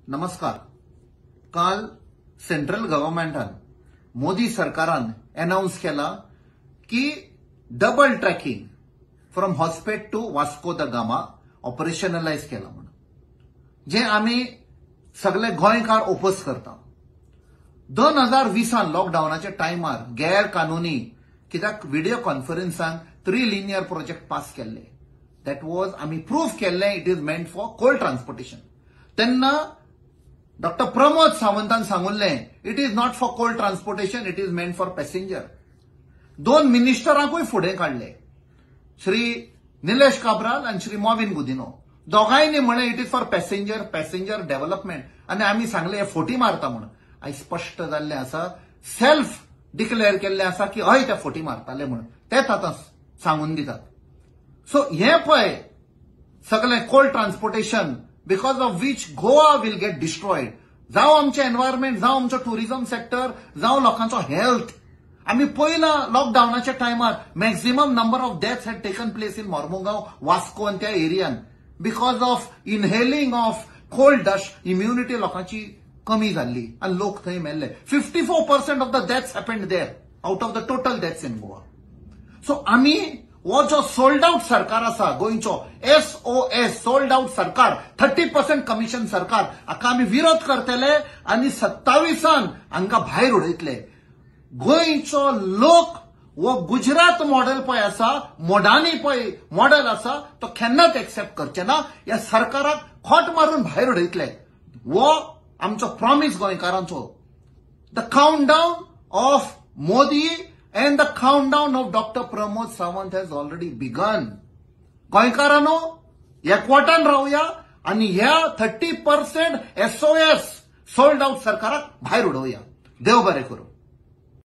नमस्कार. काल सेंट्रल गव्हर्नमेंटान, मोदी सरकारान अनाऊन्स केला की double tracking from Hospet to Vasco da Gama operationalise केला म्हणून, जे आमी सगळे गोंयकार ओपोज करता. 2020 लॉकडावनाच्या टायमार गैर कानुनी कित्याक व्हिडिओ कॉन्फरन्सान 3 लिनियर प्रोजेक्ट पास केल्ले. That was आमी प्रूफ केल्ले it is meant for coal transportation. तेन्ना डॉक्टर प्रमोद सावंतान सांगुल्लें it is not for coal transportation, it is meant for passenger. 2 मिनिस्टरांकूय फुडें काडले, श्री निलेश काब्राल आनी श्री मॉविन गुदिनो. दोगांयनी म्हणलें it is for passenger, passenger development. आनी आमी सांगलें हे फोटी मारता म्हणून. आयज स्पश्ट जाल्लें आसा, सेल्फ डिक्लेअर केल्लें आसा की हय ते फोटी मारताले म्हणून, तेच आतां सांगून दितात. सो हें पळय सगळें coal transportation because of which Goa will get destroyed. जावं आमचें एनवायरमेंट, जावं आमचो टुरिझम सेक्टर, जावं लोकांचो हेल्थ. आमी पयला लॉकडावनाच्या टायमार maximum number of deaths had taken place in Mormugao, Vasco आनी त्या एरियान because of inhaling of coal dust. Immunity लोकांची कमी जाल्ली आनी लोक थंय मेल्ले. 54% of the deaths happened there out of the total deaths in Goa. So आमी हो जो सोल्ड आउट सरकार आसा गोंयचो, SOS sold out सरकार, 30% कमिशन सरकार, हाका आमी विरोध करतले आनी 27 हांकां भायर उडयतले. गोंयचो लोक हो गुजरात मॉडेल पळय आसा, मोडानी पळय मॉडेल आसा, तो केन्नाच एक्सेप्ट करचे ना. ह्या सरकाराक खोट मारून भायर उडयतले. हो आमचो प्रॉमीस गोंयकारांचो. The countdown of Modi and the countdown of Doctor Pramod Sawant has already begun. गोंयकारांनो एकवटान रावया आनी ह्या 30% SOS sold out सरकाराक भायर उडोवया. देव बरें करूं.